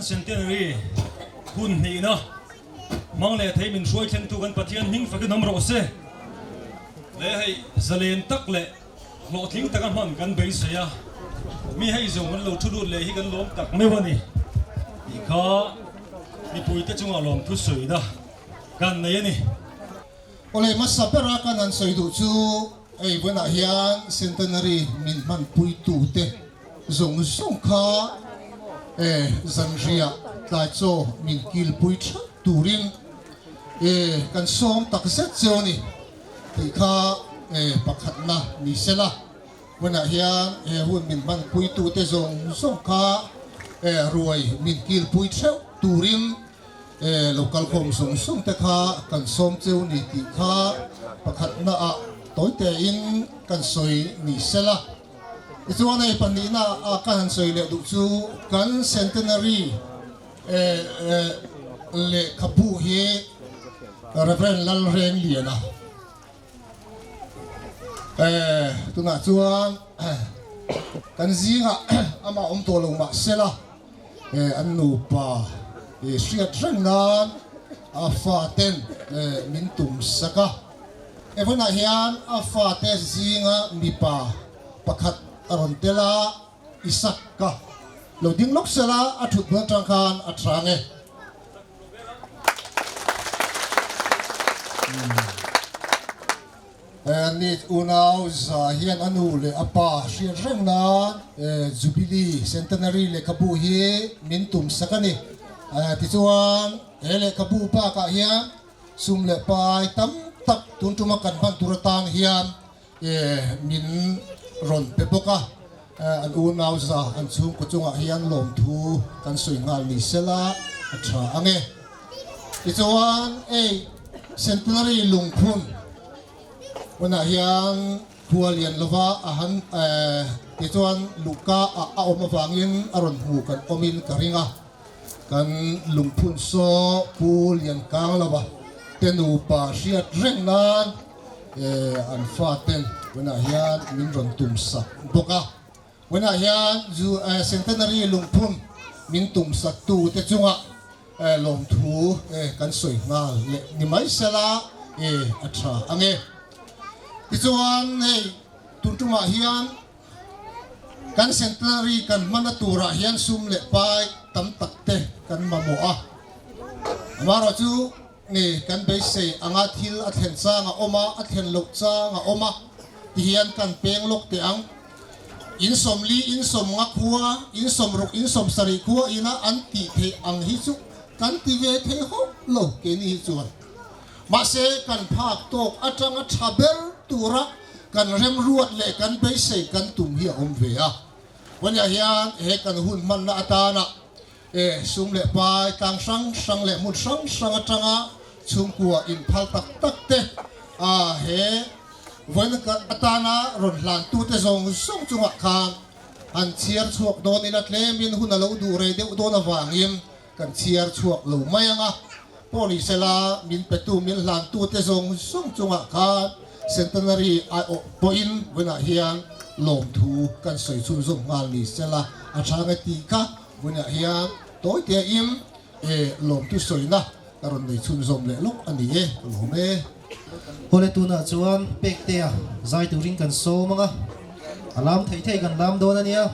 Centenary hun hnihna hmang leh thei min hruai thlengtu kan Pathian hming fakin awm rawh se. Le hei zalen tak leh hlawhtling taka hman kan beisei a, mi hei zawng kan lo thu lut leh hi kan lawm tak meuh a ni tih kha mipuite chungah lawmthu sawina kan nei a ni. Awle hmasa bera kan han sawi duh chu hei vawiinah hian Centenary min hmanpuitute zawng zawng kha e zanriah tlai chaw min kilpui theuh turin e kan sawm tak zet cheu a ni tih kha e pakhatna ni sela. Vawiinah hian he hun min hmanpuitute zawng zawng kha e ruai min kilpui theuh turin E lo kal khawm sung sung te kha kan sawm cheu ni tih kha pakhatna ah tawi te in kan sawi ni sela. Tichuan hei pahnihna ah ka han sawi leh duh chu kan centenary lehkhabu hi Reverend Lalrengliana tunah chuan kan zingah amah awm tawh lo mah sela. An nupa hriat reng nan a faten min tum sak a. Evan-ah hian a fate zinga mipa pakhat a rawn tel a, Isaka lo ding lawk sela a thut hmun atang khan a chang e. Ni unau za hian a nu leh a pa hriat reng nan Jubilee Centenary lehkhabu hi min tum sak a ni. Tichuan he lehkhabu bakah hian sum leh pai tam tak tun tuma kan hman tur atan hian min rawn pe bawk a. An unau za an chhungkaw chungah hian lawmthu kan sawi nghal ni sela a tha ang e. Tichuan ei Centenary lungphun hunah hian khua lian lova a han tichuan luhka ah a awm avangin a rawn hmu kan awmin ka ring a, kan lungphun saw Pu Liankang lova te nupa hriat reng nan an faten hunah hian min rawn tum sak bawk a. Hunah hian Centenary lungphun min tum sak tu te chungah lawmthu kan sawi nghal leh ni mai sela a tha ang e. Tichuan hei tun tumah hian kan Centenary kan hmana turah hian sum leh pai tam tak te kan mamawh a. Amaherawhchu ni kan beisei anga thil a thlen chang a awm a, a thlen loh chang a awm a tihian kan peng lawk teh ang. In 40, in 50 khua, in 60, in 70 khua ina an tih theih ang hi chu kan ti ve thei hauh lo keini hi chuan. Mahse, kan phak tawk atanga tha ber tura kan remruat leh kan beisei kan tum hi a awm ve a. Vawniah hian he kan hun hmanna atana e sum leh pai tlang hrang hrang leh hmun hrang hrang atanga chhungkua inphal tak tak te a he Vawiin atana rawn hlantute zawng zawng chungah khan han chhiar chhuak dawn ila tlemin hun a lo duh rei deuh dawn avangin kan chhiar chhuak lo mai ang a. Pawh ni sela min petu min hlantute zawng zawng chungah khan Centenary aiawh pawhin vawiinah hian lawmthu kan sawi chhunzawm nghal ni sela a tha nge tih kha vawiinah hian tawi tein lawmthu sawina Ka rawn nei chhunzawm leh lawk a ni e, ka lawm e. Hawle tunah chuan Pektea zai turin kan sawm ang a, a lam theih theih kan lam dawn a nia,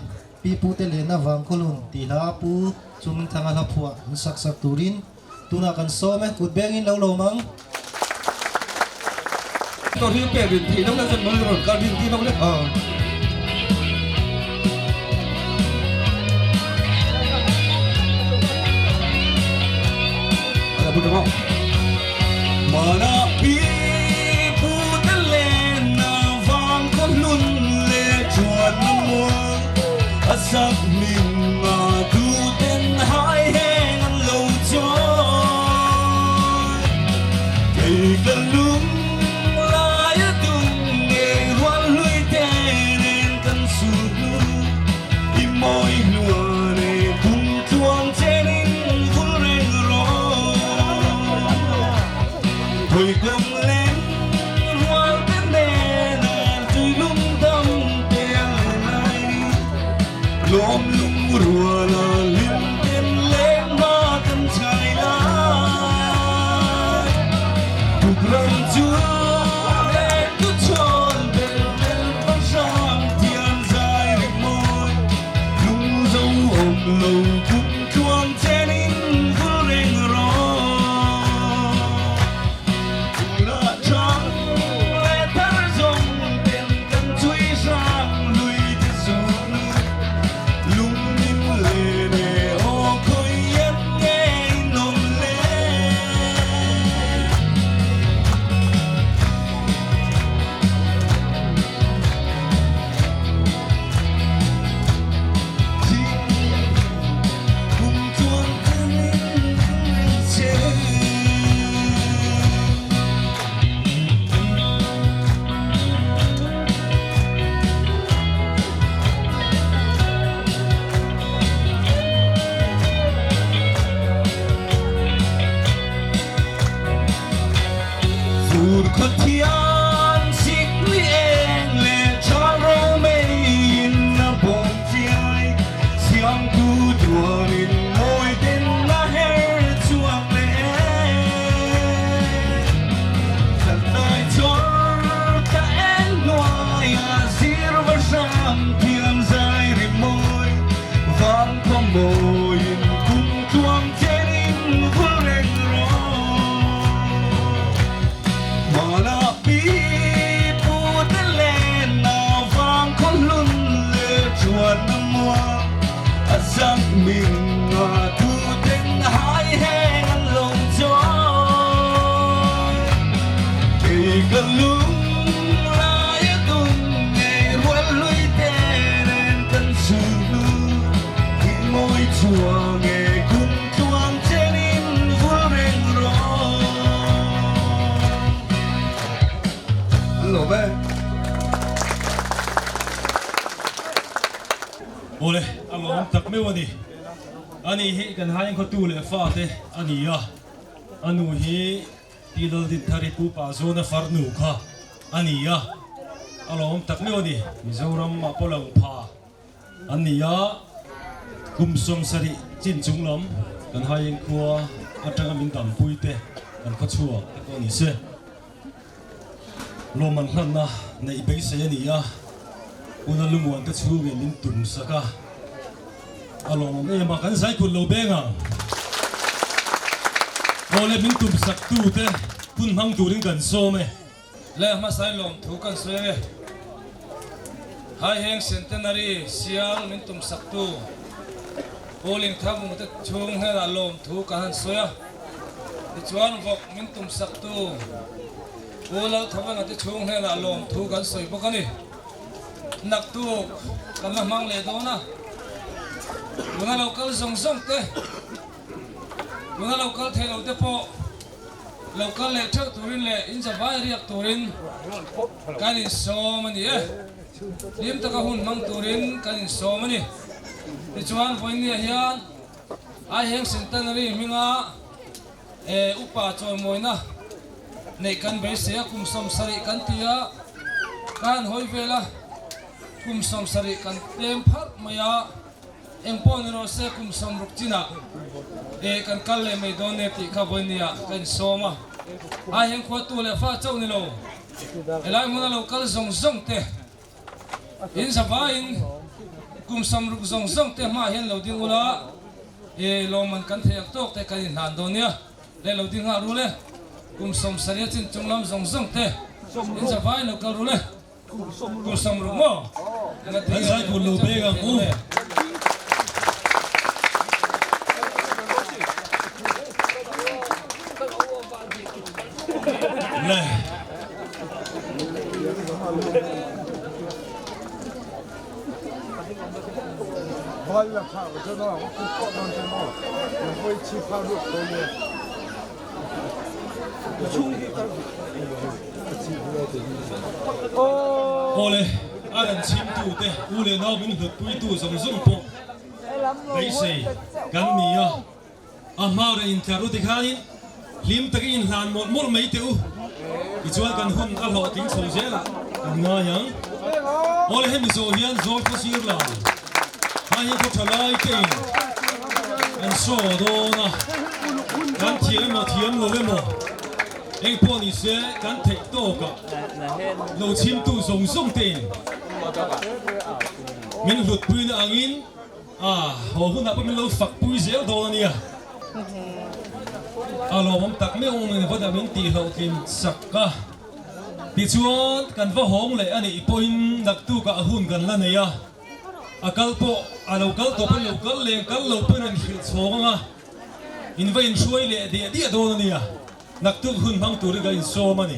Pi Pute Lehna Vangkhawlun tih hla Pu Chungthanga hla phuah an sak sak turin tunah kan sawm e, kut bengin lo lawm ang. Tawh hi pek rin theih lo la chuan mal rawn kal rin tir lo le. Mana pi pu te len na vang khaw hlun le chuan na mual a sak min nga tu ten hai heng an lo chawi kei ka lung lai a tung ngei rual hlui te nen kan su hnu i mawi hnuan e kum tluang chen in vul reng rawh thawi kawng leng rual te nena tui lung dam te a lai ni lawm lung rual a lim ten leng. Khuathian sikni eng leh ṭhal romeiin a bawm chiai, Siamtu tuanin mawi ten a her chhuak leh e. Tlanlai chawr ka en hnuaia zir va hram thiam zai ri mawi, Vang khaw mawiin kum tluang chenin vul reng rawh. Hmana pi pu te lenna vang khaw hlun leh chuan a muang, a zang ming a thu ten hai heng an lo chawi. Kei ka lung lai a tum ngei rual hlui te nen kan chhun hnu, hi mawi chhuah nge kum tluang chenin vul reng rawh. An lo ve. Awle, a lawm tak meuh a ni. Ani hi kan hain khawtu leh fate a ni a, a nu hi Pi Laldinthari Pu Pa Zawna farnu kha a ni a, a lawm tak meuh a ni. Mizoram ah pawh lang pha an ni a, kum 70 chin chung lam kan hain khua atanga min dampui te kan khaw chhuak te pawh a ni se. Lawmman hlanna neih beisei a ni a, Una lumuan te chhungin min tum sak a, a lawmawm em a, kan zai kut lo beng ang. Aw le min tum sak tu te hun hmang turin kan sawm e. Le hmasai lawmthu kan sawi ang e. Haiheng Centenary sial min tum sak tu Pu Lingthavung te chhung hnenah lawmthu kan han sawi a. Tichuan vawk min tum sak tu Pu Lalthawenga te chhung hnenah lawmthu kan sawi bawk a ni. Naktuk kan la hmang leh dawn a, tuna lo kal zawng zawng te, tuna lo kal thei lo te pawh lo kal leh theuh turin leh inzavai riak turin kan insawm a ni e. Hlim taka hun hmang turin kan insawm a ni. Tichuan vawinia hian Aiheng Centenary hminga upa chawimawina neih kan beisei a, kum 70 kan ti a, ka han hawi vel a, kum 70 kan tlem pharh mai a, engpawh ni rawh se kum 60 chinah kan kal leh mai dawn e tih kha vawinia ka insawm a. Aiheng khuatu leh fa chauh ni lo, helai hmuna lo kal zawng zawng te In zavaiin kum 60 zawng zawng te hmaah hian lo ding ula, e lawmman kan thei ang tawk te kan inhlan dawn nia, le lo ding nghah rul e, kum 70 a chin chung lam zawng zawng te in zavaiin lo kal rul e, kum 60 maw? Kan zai kun lo beng ang u. Le. Awle, a rawn chhimtu te u leh nau min hlutpuitu zawng zawng pawh beisei kan ni a. A hmara intlar u tikhanin hlim takin inhlan mawlh mawlh mai teh u. Tichuan kan hun a hlawhtling chho zelah kan ngai ang. Awle hemi zawh hian zawl khaw sir la hmai hian khaw tha lai te in kan saw dawn a, kan thiam emaw thiam lo emaw eng pawh ni se kan theih tawkah lo chhimtu zawng zawng te in min hlutpuina angin A, haw hunah pawh min lo fak pui zel dawn a nia. A lawmawm tak meuh awm in va dah min tihloh tlin sak a. Tichuan kan va hawng leh a nih pawhin naktukah a hun kan la nei a. A kal pawh a lo kal tawp a lo kal leng kal lo pawhin rawn hrilh chhawng ang a. In va inhruai leh diah diah dawn a nia. Naktuk hun hmang turin kan insawm a ni.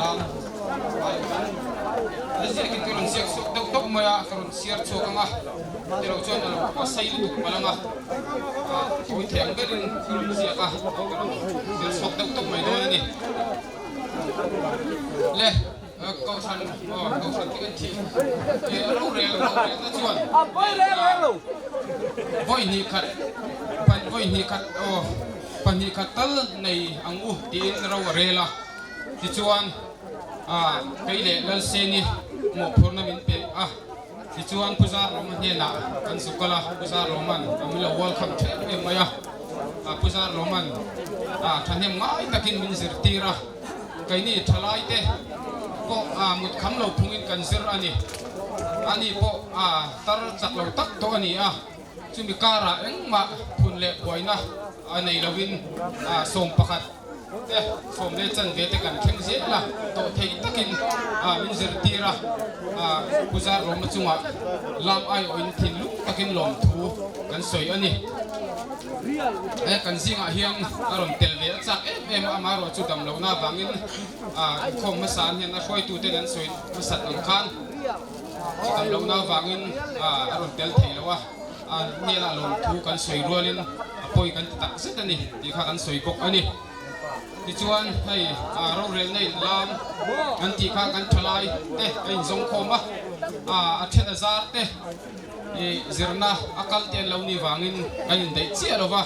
Lam ai awin a ziakin ka rawn ziak chhuak deuh deuh mai a, ka rawn chhiar chhuak ang a, tilo chuan a lo a sei lutuk palh ang a, tawi thei ang berin ka rawn ziak a, ka rawn zir chhuak deuh deuh mai dawn a ni. Le Kohhran aw Kohhran te kan thih rorel rorelna chuan vawi hnih khat vawi hnih khat aw pahnih khat tal nei ang u tiin ro a rel a. Tichuan, kei leh Lalseni mawhphurhna min pe a, tichuan Pu Zarlawma hnenah kan zu kal a, Pu Zarlawma'n a min lo welcome tha em em mai a, Pu Zarlawma'n thahnem ngai takin min zirtir a, keini thalaite pawh mut kham lo phungin kan zir a ni, ani pawh tar chak lo tak tawh a ni a, chumi karah engmah phun leh buaina a nei loin 11. Te sawm leh chanve te kan thleng zel a, tawh thei takin min zirtir a, Pu Zarlawma chungah lam aiawhin thinlung takin lawmthu kan sawi a ni. He kan zingah hian a rawn tel ve a chak em em a, amaherawh chu dam lohna avangin inkhawm hmasa an hian a hruaituten an sawi hmasat ang khan dam lohna avangin a rawn tel thei lo a. A hnenah lawmthu kan sawi rualin a pawi kan ti tak zet a ni tih kha kan sawi bawk a ni. Tichuan hei rorelna in lam kan tih kha kan thalai te a inzawng khawm a, a then a zar te zirna a kal te an lo nih vangin kan indaih chiah lo va,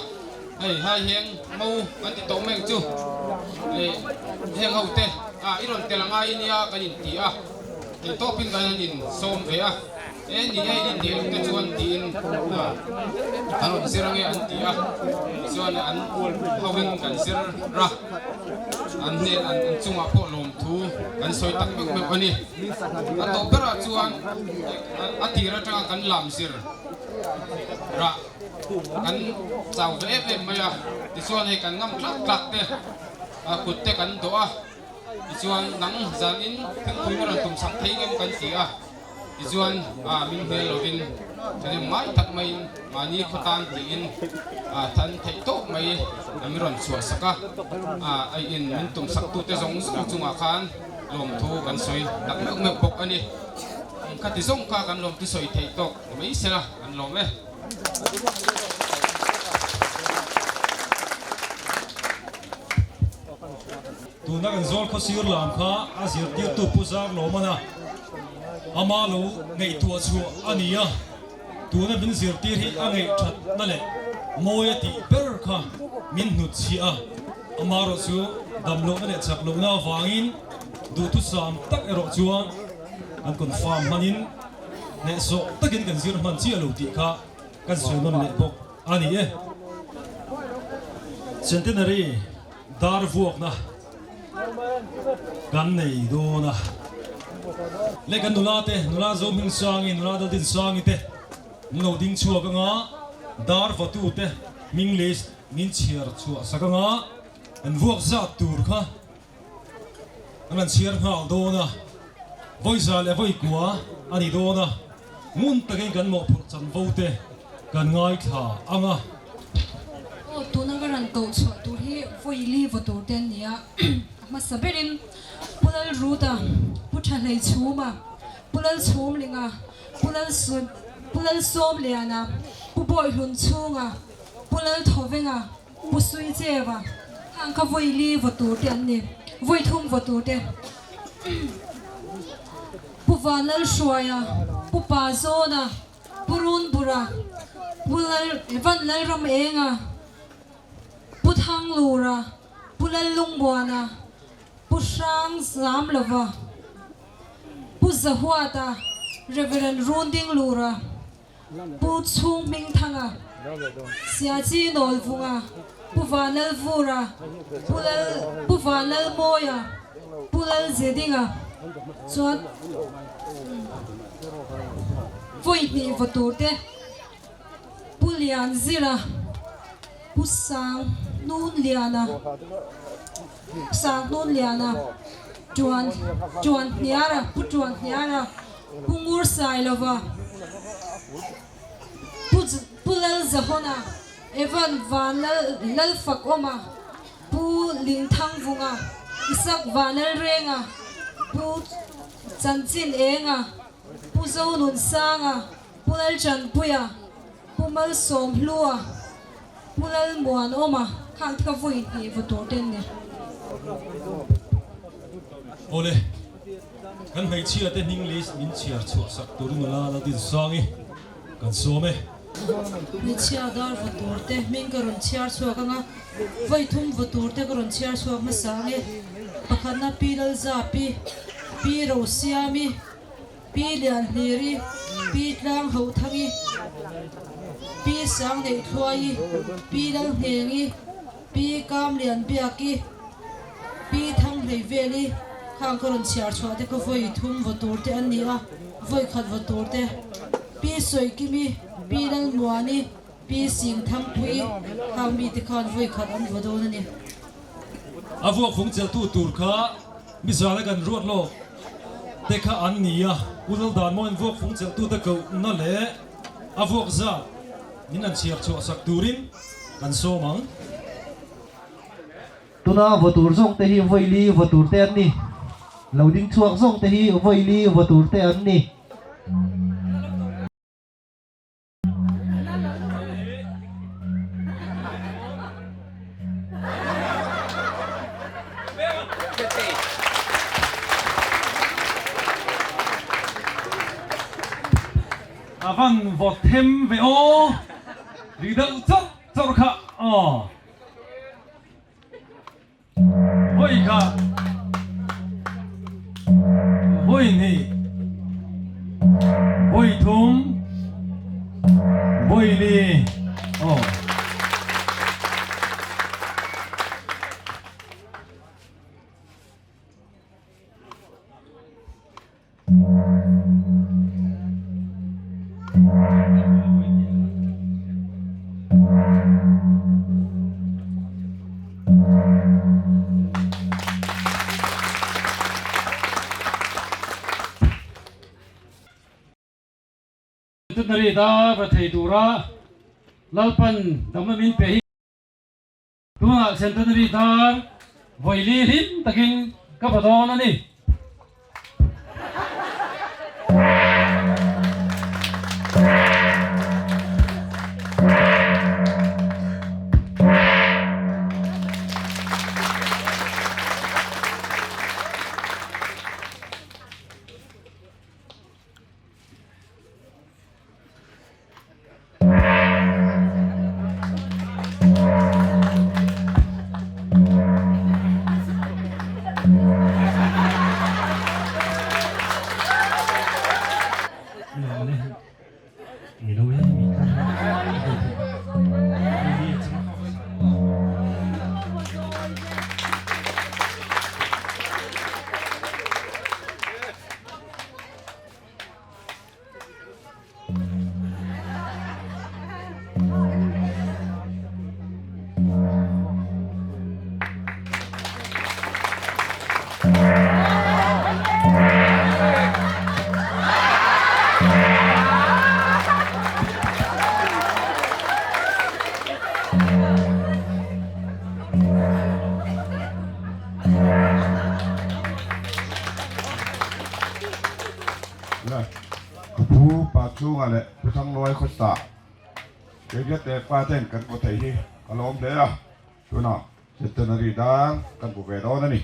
hei hai heng mo kan ti tawh mai ang chu heng ho te i rawn tel a ngai nia kan inti a, theihtawpin kan han insawm ve a. E ni e in tih te chuan tiin an rawn zir ange an ti a, tichuan an hovin kan zir a, an hnen an chungah pawh lawmthu kan sawi tak meuh meuh a ni. A tawp berah chuan a tir atanga kan lam zir rah kan chau ve em em mai a, tichuan hei kan ngam tlak tlak te kut te kan dawh a, tichuan nang zanin thingpui ka rawn tumsak thei ngem kan ti a. Tichuan min hmel lovin thahnem ngai tak maiin mahni khaw tan tiin than theih tawk mai min rawn chhuah sak a, a in min tum sak tute zawng zawng chungah khan lawmthu kan sawi tak meuh meuh bawk a ni. Khati zawng kha kan lawmthu sawi theih tawk mai sela kan lawm e. Tuna kan zawl khaw sir lam kha a zirtirtu Pu Zarlawman a ama lo ngaihtuah chhuah a ni a, tuna min zirtir hi a ngaihthatna leh mawi a tih ber kha min hnutchhiah a, amarawh chu damlohna leh chaklohna avangin duhthusam tak erawh chuan kan confirm hmanin hnehsawh takin kan zir hman chiah lo tih kha kan sawi nawn leh bawk a ni e. Centenary. Dar vuakna kan nei dawn a. Leh kan nula te, nula Zohming Sangi, nula Daldin Sangi te an lo ding chhuak anga, dar vatu te hming list min chhiar chhuah sak anga, an vuak zat tur kha an han chhiar nghal dawn a. Vawiza leh vawikua a ni dawn a. Ngun takin kan mawhphurh chanvo te kan ngaithla ang a. Aw, tuna ka rawn koh chhuah tur hi vawi li vaw tur te an ni a. A hmasa berin Pu Lalruta, Pu Thahlei Chhuma, Pu Lalchhumlinga, Pu Pu Lalsawmliana, Pu Bawihlun Chhunga, Pu Lalthawvenga, Pu Suicheva, hang kha vawi li vaw tur te an ni, vawi thum vaw tur te. Pu Vanlalhruaia, Pu Pazawna, Pu Runbura, Pu Lal Van Lalramenga, Pu Thanglura, Pu Lallungmuana, Pu Hrangzamlova, Pu Zahuata, Rev. Rundinglura, Pu Chhunghmingthanga, Siachi Nawlvunga, Pu Vanlalvura, Pu Lal Pu Vanlalmawia, Pu Lalzedinga chuan vawi hnih vaw tur te, Pu Lianzira, Pu Sangnunliana, Sangnunliana, Tuan Tuanhniara, Pu Tuanhniara, Pu Ngursailova, Pu Pu Lalzahawna, Evan Vanlal Lalfakawma, Pu Lingthangvunga, Isak Vanlalrenga. Pu Chanchin Enga, Pu Zonunsanga, Pu Lalchanpuia, Pu Malsawmhlua, Pu Lalmuanawma khang te kha vawi hnih vaw tur te an ni. Awle, kan hmeichhia te hming list min chhiar chhuah sak turin nula Laltinsangi kan sawm e. Hmeichhia dar vaw tur te hming ka rawn chhiar chhuak ang a, vawi thum vaw tur te ka rawn chhiar chhuak hmasa ang e. Pakhatna Pi Lalzapi, Pi Rosiami, Pi Lianhliri, Pi Tlanghohthangi, Pi Sangneihthluaii, Pi Lalhnengi, Pi Kamlianbiaki, Pi Thanghleiveli khang ka rawn chhiar chhuah te kha vawi thum vaw tur te an ni a, vawi khat vaw tur te. Pi Sawikimi, Pi Lalmuani, Pi Singthangpuii khang mite khan vawi khat an vaw dawn a ni. A vuak fung cheltu tur kha mizana kan ruat lawk te kha an ni a, U Laldanmawiin vuak fung chelhtute kohna leh a vuak zat min an chhiar chhuah sak turin kan sawm ang. Tuna vaw tur zawng te hi vawi li vaw tur te an ni. Lo ding chhuak zawng te hi vawi li vaw tur te an ni. A van vawt them ve aw, ri deuh chawrh chawrh kha aw. Vawi kha vawi hnih, vawi thum, vawi li aw. Centenary dar a thei tura Lalpan damna min pe hi tunah Centenary dar vawi li hlim takin ka va dawn a ni. Ka pu pa chunga leh Pu Thangluai khawsa Keivia te pa ten kan hmu thei hi ka lawm hle a, tunah Centenary dar kan hmu ve dawn a ni.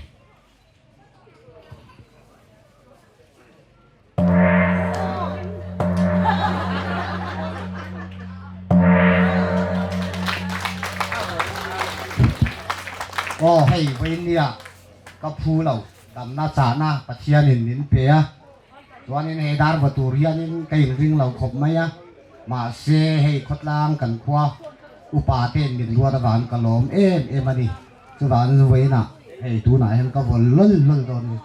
Aw hei vawinia ka phu lo damna chahna Pathianin min pe a, chuanin hei dar va tur hianin ka inring lo khawp mai a, mahse hei khawtlang kan khua upa te'n min ruat avangin ka lawm em em a ni. Chuvangin vawiinah hei tunah hian ka vawl lawl lawl dawn a ni.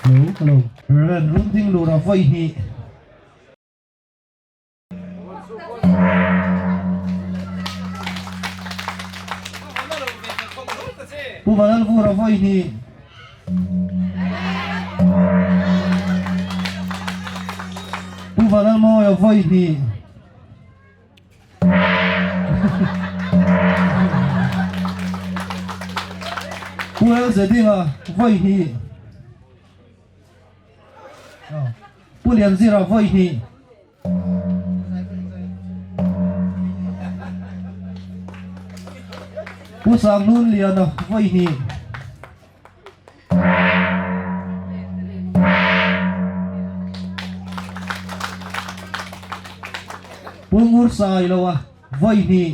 Hello, hello. Reverend Runding Lura vawi hnih. Pu Vanlalvura vawi hnih. Pu Vanlalmawia vawi hnih. Pu Elzedinga vawi hnih. Pu Lianzira vawi hnih. Pu Sangnun Liana vawi hnih. Pu Ngur Sailoa vawi hnih.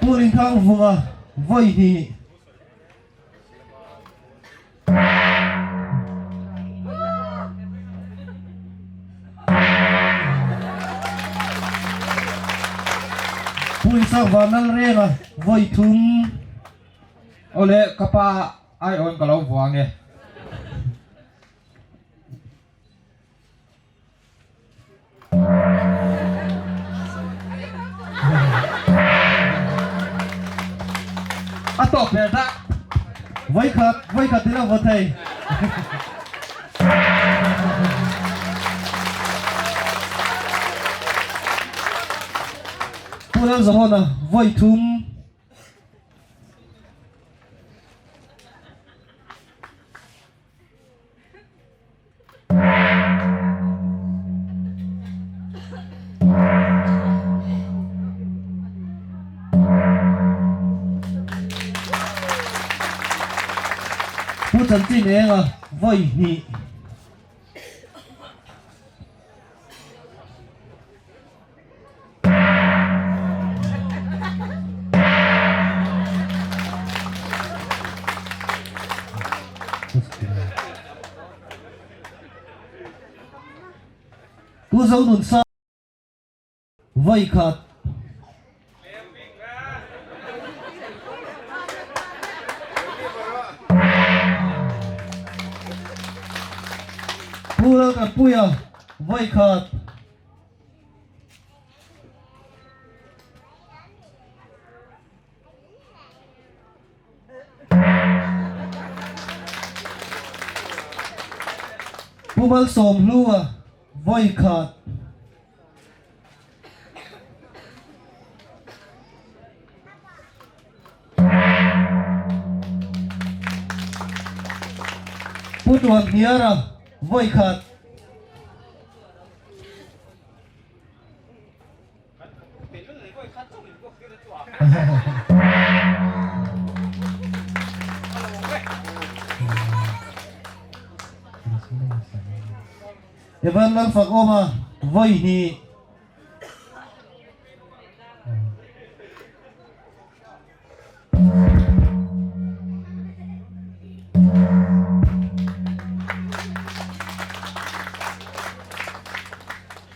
Pu Rinthang Vunga vawi hnih. Puisak Vanlal Renga vawi thum. Awle ka pa aiawn ka lo vuang e. A tawp ber dah. Vawikhat, vawikhat ila vaw thei. Pu Lalzahawna vawi thum. Pu Chanchin Enga vawi hnih. Pu Zonun Sa vawi khat. Pu Laltanpuia vawi khat. Pu Malsawmhlua vawi khat. Pu Tuanhniara vawi khat. Evan Lalfakawma vawi hnih.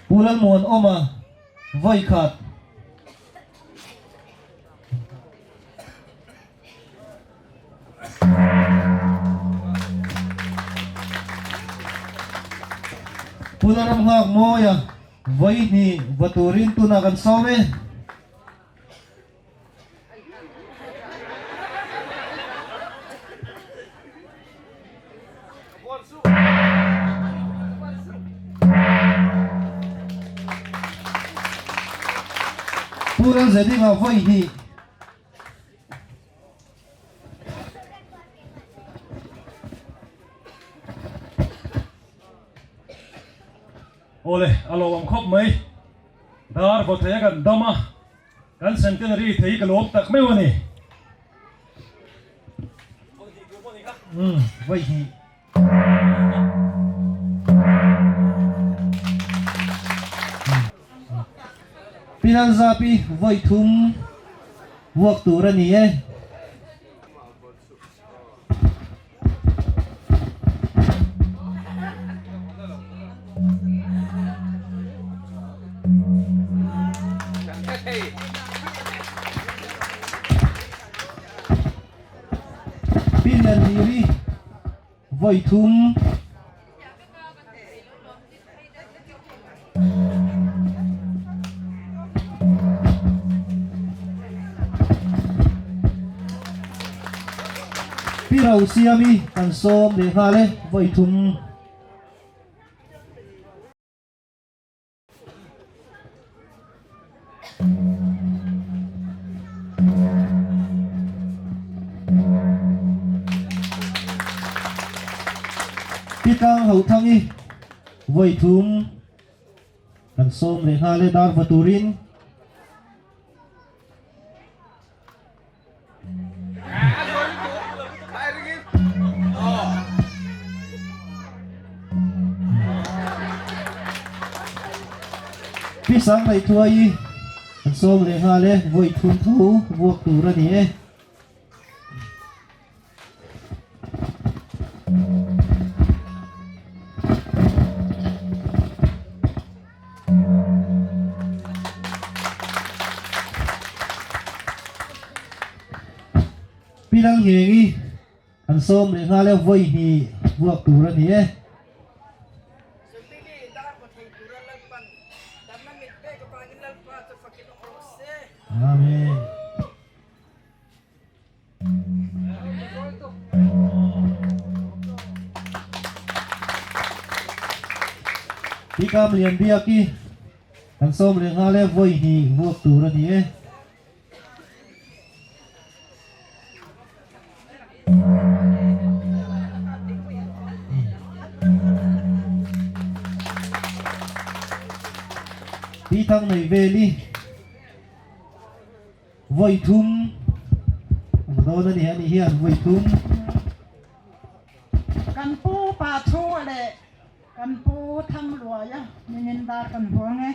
Pu Lalmuanawma vawi khat. Pu Lalramnghakmawia vawi hnih va turin tunah kan sawm e. Pu Lalzedinga vawi hnih. Awle, a lawmawm khawp mai. Dar vaw thei a kan dam a. Kan centenary thei ka lawm tak meuh a ni. Umm, vawi hnih. Pinan Zapi vawi thum vuak tur a ni e. Vawi thum. Pi Rosiami kan sawm leh nghal e, vawi thum. Pi Tlang Ho Thangi vawi thum kan sawm leh nghal e dar va turin. Pi Sang Ngaihtuai an sawm leh nghal e, vawi thum tho vuak tur a ni e. Pi Lalngengi an sawm leh nghal e, vawi hnih vuak tur a ni e. Amen. Tikam lian biak i kan sawm leh nghal e, vawi hnih vuak tur a ni e. Pi thang nei vel i. Vawi thum a dawn a ni a nih hian vawi thum. Kan pu pa chhunga leh kan pu Thangluaia mingin dar kan vuang e.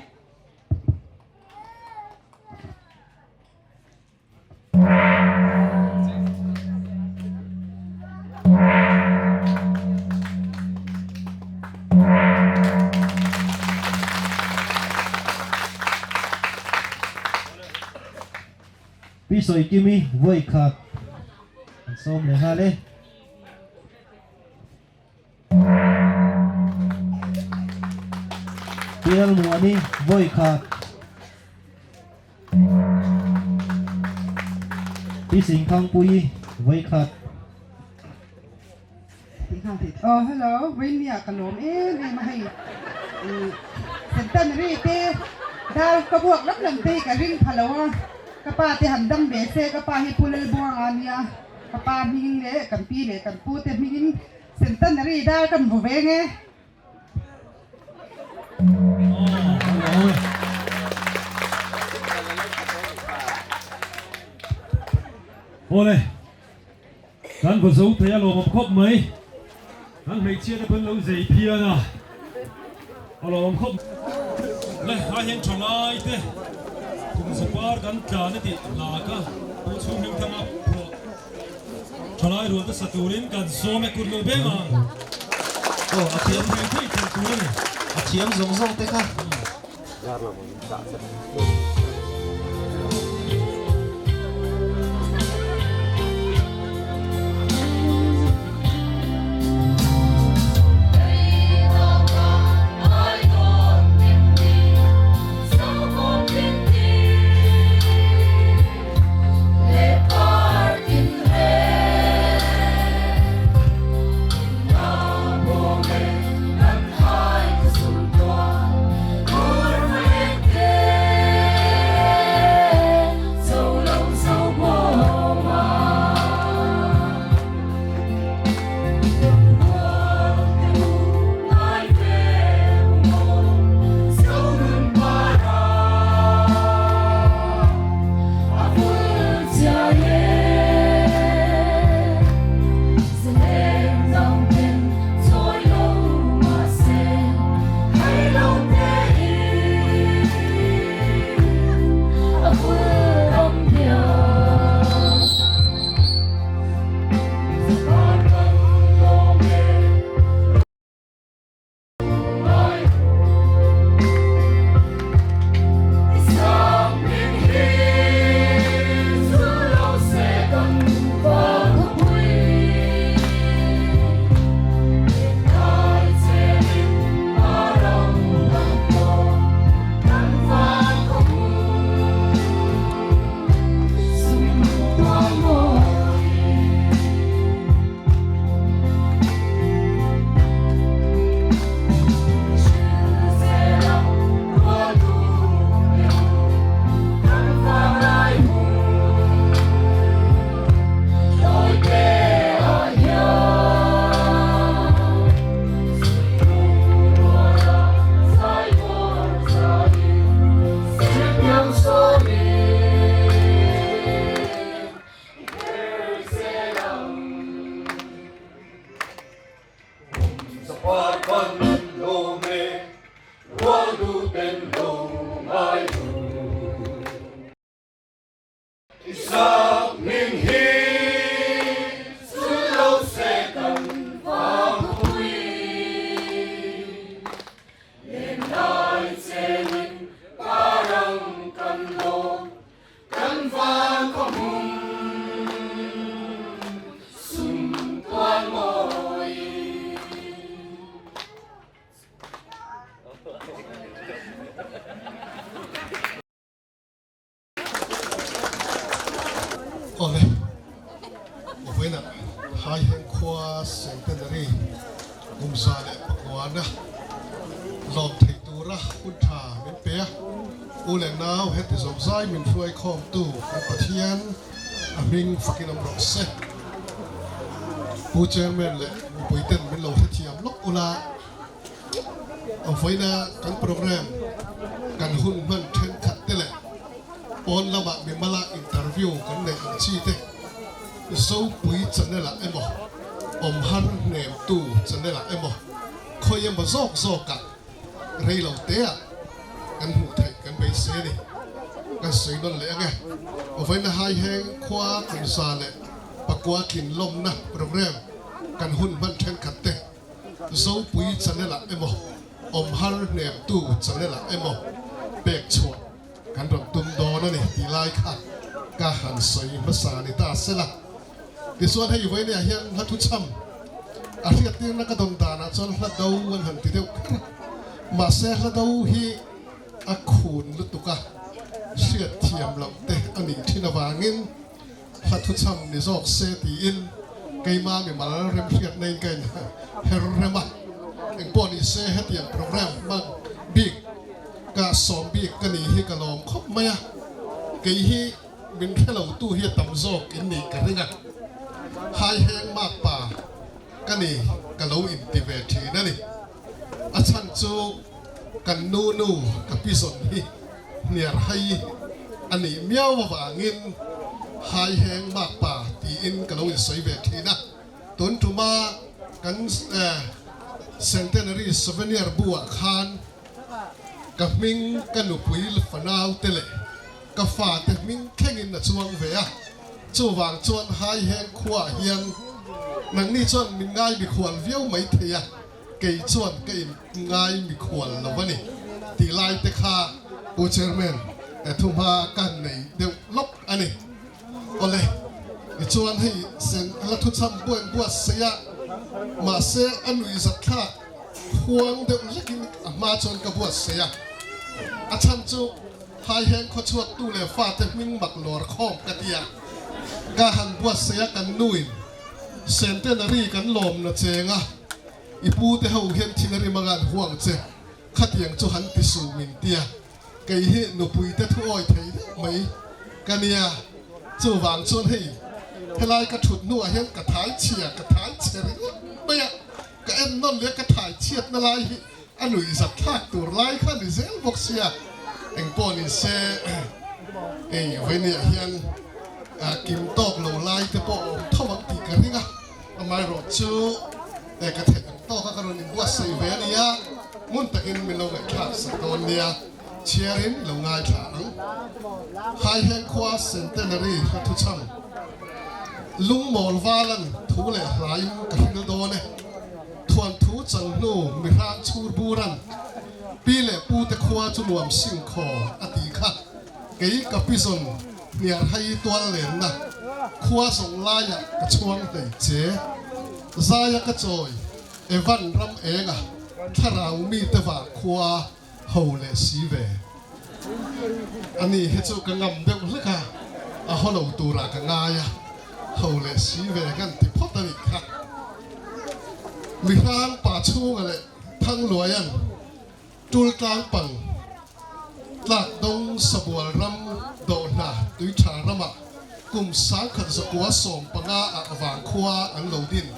Pi Sawikimi vawi khat an sawm leh nghal e. Pi Lalmuani vawi khat. Pi Singthangpuii vawi khat. Aw hello Vawinia ka lawm em em a hei centenary te dar ka buak lam lam te hi ka ring pha lo a ka pa te han dam ve se ka pa hi Pu Lalbuanga a nia ka pa hmingin leh kan pi leh kan pu te hmingin centenary dar kan vu veng e. Awle. Kan va zo thei a lawmawm khawp mai. Kan hmeichhia te pawn lo zei phian a, a lawmawm khawp mai. Le a hian tha lai te kum zapar kan tlan a tih lak a, Pu Chhung Hmingthanga phuah tha lai rual te sa turin kan sawm e kut lo beng ang. Aw a thiam thei thei thei tur a ni. A thiam zawng zawng te kha. Zofa kan lawm e, rual duh ten lo ngai ru. I sak hming hi chhun lo se kan vangpui. Len lai chengin parang kan lawm, kan vang khaw hmun sum tual mawi. Awle, vawiinah Haiheng khua Centenary kumza leh pakuana lawm thei tura hun tha min pe a, u leh nau heti zawm zai min hruai khawmtu kan Pathian a hming fakin awm rawh se. Pu Chairman leh mipuiten min lo hrethiam lawk ula, Vawiina kan program kan hun hman thenkhat te leh pawn lamah mimala interview kan neih ang chi te Zopui channel ah emaw awmhar hnemtu channel ah emaw khawi emaw zawk zawkah rei lo te ah kan hmuh theih kan beisei a ni. Kan sawi nawn leh ange. Vawiina Haiheng khua kumza leh pakua tlin lawmna program kan hun hman thenkhat te Zopui channel ah emaw, awmhar hnemtu channel ah emaw pek chhuah kan rawn tum dawn a ni tih lai kha ka han sawi hmasa ni ta se la. Tichuan hei vawinia hian hla thuchham a hriattirna ka dawn danah chuan hla do an han ti deuh kher a, mahse hla do hi a khun lutuk a, hriatthiam loh te a nih thin avangin Hla thuchham ni zawk se tiin keima mimal remhriatna in ka in her rem a, engpawh ni se hetiang program hmang bik ka sawm bik ka ni hi ka lawm khawp mai a, kei hi min hre lo tu hi a tam zawk in nih ka ring a, haiheng makpa ka ni ka lo inti ve thin a ni. A chhan chu kan nu nu ka pi zawn hi hniar hai a nih miau avangin haiheng makpa tiin ka lo insawi ve thin a. Tun tuma kan Centenary Souvenir bu-ah khan ka hming ka nupui fanau te leh ka fate hming thlengin a chuang ve a. Chuvang chuan haiheng khuaah hian nangni chuan min ngai mikhual viau mai thei a. Kei chuan ka in ngai mikhual lo a ni tih lai te kha Pu Chairman thuhma ka nei deuh lawk a ni. Awle, tichuan hei sen la thuchham buain buatsaih a, mahse a nuihzat thlak huang deuh lekin a hma chuan ka buatsaih a. A chhan chu Haiheng khawchhuaktu leh fate hming mak lawr khawm ka ti a, ka han buatsaih a kan nuin Centenary kan lawm na cheng a, i pu te ho hian thil a rim anga an huang che, khatiang chu han ti suh min tia, kei hi nupui te thu awi thei deuh mai ka nia, chuvang chuan hei helai ka thut hnuah hian ka thai chhia ka thai chhe ringawt mai a, ka en nawn leh ka thai chhiat na lai hi a nuih zat thlak tur lai kha ni zel bawk sia, engpawh ni se hei vawinia hian kim tawk lo lai te pawh a awm tho ang tih ka ring a, amaherawh chu ka theih ang tawk a ka rawn inbuatsaih ve a nia, ngun takin min lo ngaihthlak sak dawn nia, chhiarin lo ngaithla ang. Haiheng khua Centenary hla thuchham Lungmawl Valan thu leh hlain ka hril dawn e. Thuanthu chang hnu mihrang chhur buran pi leh pu te khua chu nuam sing khaw a tih kha kei ka pi zawn hniar hai tual lenna khua zawng laiah ka chhuang hlei che. Zaia ka chawi Evan ram enga thlarau mi te vang khua ho leh si ve. Ani hi chu ka ngam deuh hlek a, a haw lo turah ka ngai a, ho leh si ve kan ti phawt a nih kha. Mihrang pa chhunga leh Thangluaia'n tul tlang pang tlak dawng Sabual ram dawhna tuitha ramah kum 1915 ah vangkhua an lo din.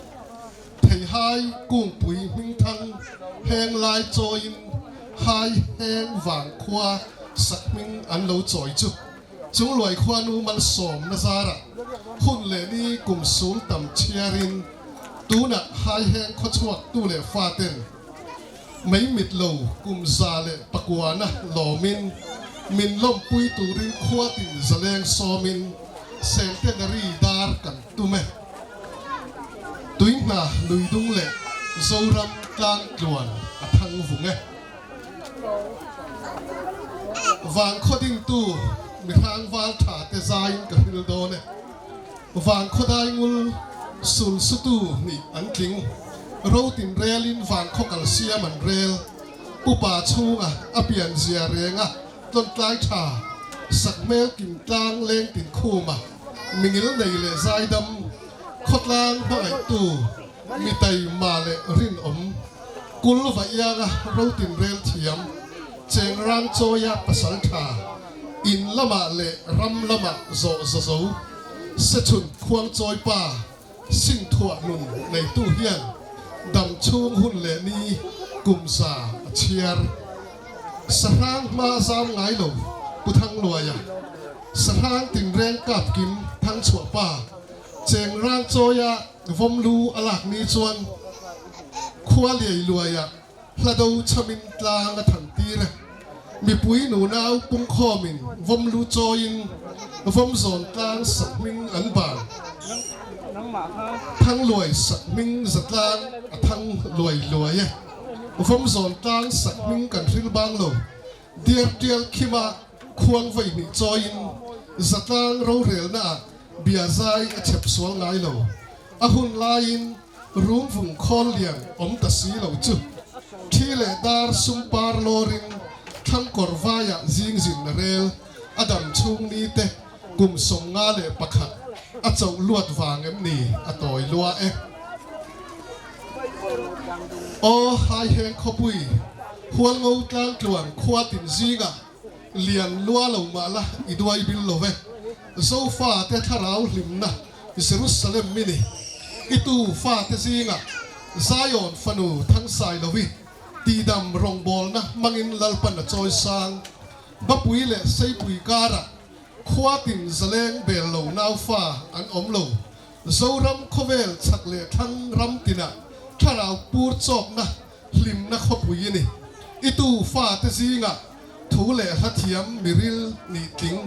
Theihai kungpui hmingthang heng lai chawiin hai heng vangkhua sakhming an lo chawi chu Chungluai khuanu malsawmna zarah hun leh ni kum sul tam chhiarin. Tunah haiheng khawchhuak tu leh faten mei mit lo kum 109na lawmin min lawmpui turin khuatin zaleng sawmin centenary dar kan tum e. Tuihna luidung leh Zoram tlang tluan a thang vung e. Vang khaw dingtu mihrang val tha te zaiin ka hril dawn e. Vang khaw dai ngul sul sutu nih an tling. Rotin relin vang khaw kal siam an rel. Upa chhunga a pian zia renga tlawntlai tha sakhmel kim tlang leng tin khuma mingil nei leh zaidam khawtlang hmangaihtu mitaima leh rinawm kul va ianga rotin rel thiam chengrang chawia pasal tha in lamah leh ram lamah zawh zazo sechhun khuang chawi pa singthuah nun neitu hian dam chhung hun leh ni kum za a chhiar. Sahrang hma zam ngai lo Pu Thangluaia, Sahrang tinreng kap kim Thangchhuah pa, Chengrang chawia vawm lu a lak ni chuan khua liai luaia hla do chhamin tlang a than tir e. Mipui nunau pungkhawmin vawm lu chawiin vawm zawn tlang sak hming an ban. Thangluai sak hming zatlang a thang luai luai e. Vawm zawn tlang sak hming kan hril bang lo. Diar tial khima khuang vawi hnih chawiin zatlang rorelna ah bia zai a chhep sual ngai lo. A hun laiin rum vung khawl lian awm ta si lo chu thi leh dar sum par lawrin thlang kawr vaiah zing zin na rel a dam chhung ni te kum 51 a chauh luat vang em ni a tawi lua e. Aw haiheng khawpui Hualngo tlang tluan khua tin zinga lian lua lo mah la i duai bil lo ve. Zofa te thlarau hlimna Jerusalem mi ni. I tu fa te zinga Zion fanu thangsai lovi tidam rawngbawlna hmangin Lalpan a chawi sang. Bapui leh Seipui karah khua tin zaleng bel lo naufa an awm lo. Zoram khawvel chhak leh thlang ram tinah thlarau pur chawkna hlimna khawpui i ni. I tu fa te zingah thu leh hla thiam miril nih tling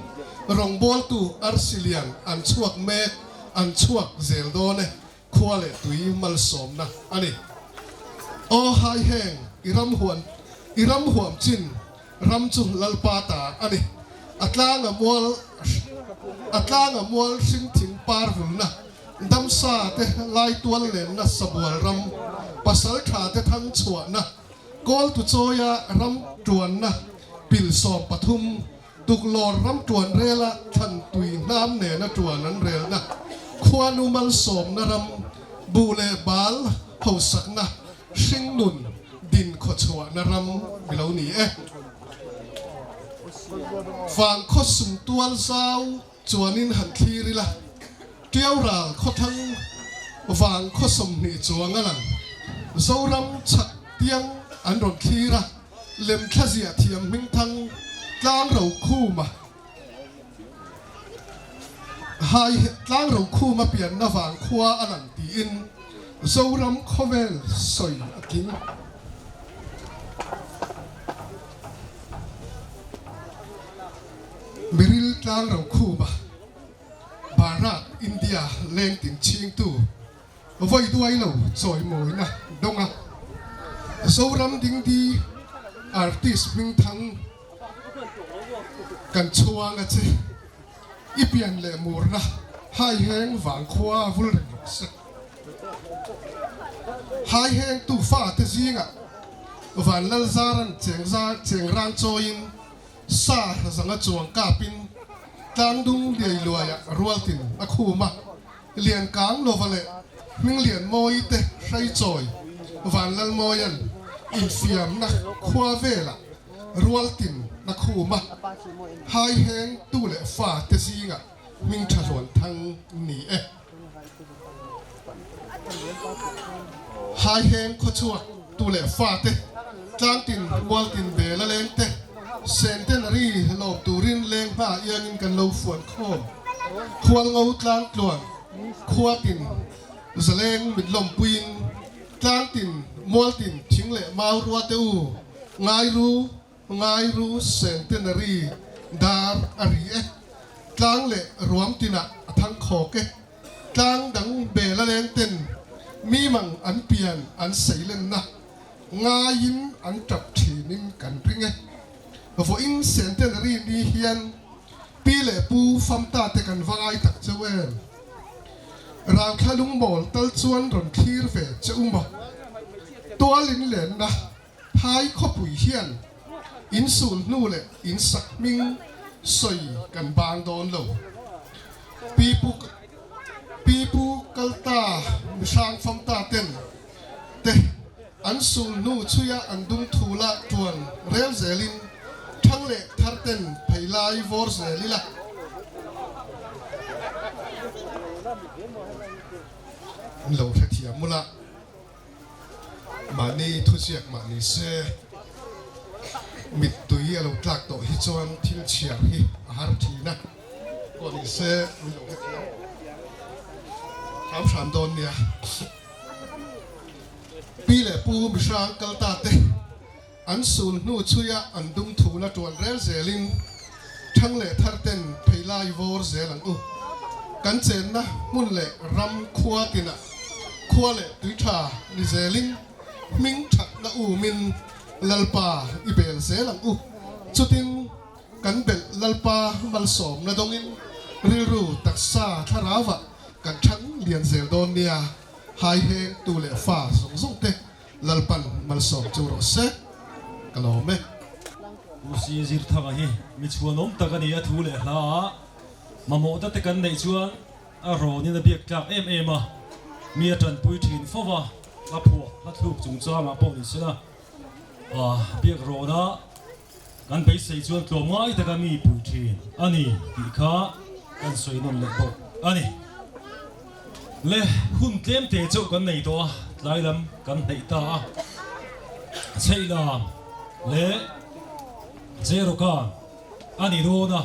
rawngbawltu arsi lian an chhuak mek an chhuak zel dawn e, khua leh tui malsawmna a ni. Aw hai heng i ram huan i ram huam chin ram chu Lalpa ta a ni. A tlanga mual a tlanga mual hring thing par vulna damsa te lai tual lenna sabual ram pasal tha te thang chhuahna kawl tu chawia ram tuanna pil 13 tuklawr ram tuan rela thlan tui hnam nena tuan an relna khuanu malsawmna ram bu leh bal hosakna hring nun din khaw chhuahna ram ilo ni e. Vang khaw sum tual zau chuanin han thlir ila tiau ral khaw thang vang khaw 20 chuang a lang. Zoram chhak tiang an rawn thlir a lem thla zia thiam hming thang tlang ro khuma hai tlang ro khuma pianna vang khua a lang tiin Zoram khawvel sawi a tling. Miril tlang ro khuma Bharat India leng tin chhingtu vawi duai lo chawi mawina dawnga Zoram dingdi artist hming thang kan chhuang a che. I pian leh murna hai heng vang khua vul reng rawh se. Hai heng tu fa te zinga van lal zaran cheng za cheng rang chawiin sa zanga chuang kapin tlangdung liai luaia rualtin a khuma lian kang lova leh hming lian mawi te hrai chawi van lal mawian infiamna khua vela rualtin na khuma hai heng tu leh fa te zinga hming tha hluan thang ni e. Hai heng khaw chhuak tu leh fa te tlangtin mualtin bela leng te centenary lawm turin leng hma iangin kan lo fuan khawm. Khual ngo tlang tluan khua tin Zaleng mit lawmpuiin tlangtin, mualtin, thing leh mau rua te u, ngai ru, ngai ru centenary dar a ri e. Tlang leh ruam tinah a thang khawk e. Tlang dang bel a leng ten mi mang an pian an seilenna ngaiin an tap thinin kan ring e. Vawiin centenary ni hian pi leh pu famta te kan va ngai tak cheu em? Ralthla lungmawl tal chuan rawn thlir ve che u maw? Tual in lenna phai khawpui hian in sul hnu leh in sak hming sawi kan bang dawn lo. Pi pu Pi pu kalta mihrang famta ten te an sul hnu chhuia an dum thu la tuan rel zelin thang leh thar ten phei lai vawr zel ila. An lo hrethiam mula mahni thuziak mahni se mittui a lo tlak tawh hi chuan thil chhiar hi a har thin a. Pawh ni se min lo hrethiam hram hram dawn nia. Pi leh Pu Mihrang kalta te an sul hnu chhuia an dum thu la tuan rel zelin thang leh thar ten phei lai vawr zel ang u. Kan chenna hmun leh ram khua tinah khua leh tui tha ni zelin hming thatna umin Lalpa i bel zel ang u. Chutin Kan belh Lalpa malsawmna dawngin rilru taksa thlarauah kan thang lian zel dawn nia, hai heng tu leh fa zawng zawng te Lalpan malsawm chu rawh se, ka lawm e. U Si Zirthanga hi mi chhuanawm tak a ni a thu leh hla ah mamawh te kan neih chuan a rawnin a biak tlak em em a, mi a tanpui thin fo va, a phuah hla thluk chungchangah pawh ni sela biak rawn a. Kan beisei chuan tlawm ngai taka mi pui thin a ni tih kha kan sawi nawn leh bawk a ni. Le hun tlem te chauh kan nei tawh a, tlai lam kan hneih ta a. Chheihlam leh Jerokan a ni dawn a.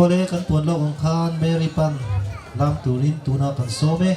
Awle kan puan lawk ang khan Mary pan lam turin tunah kan sawm e.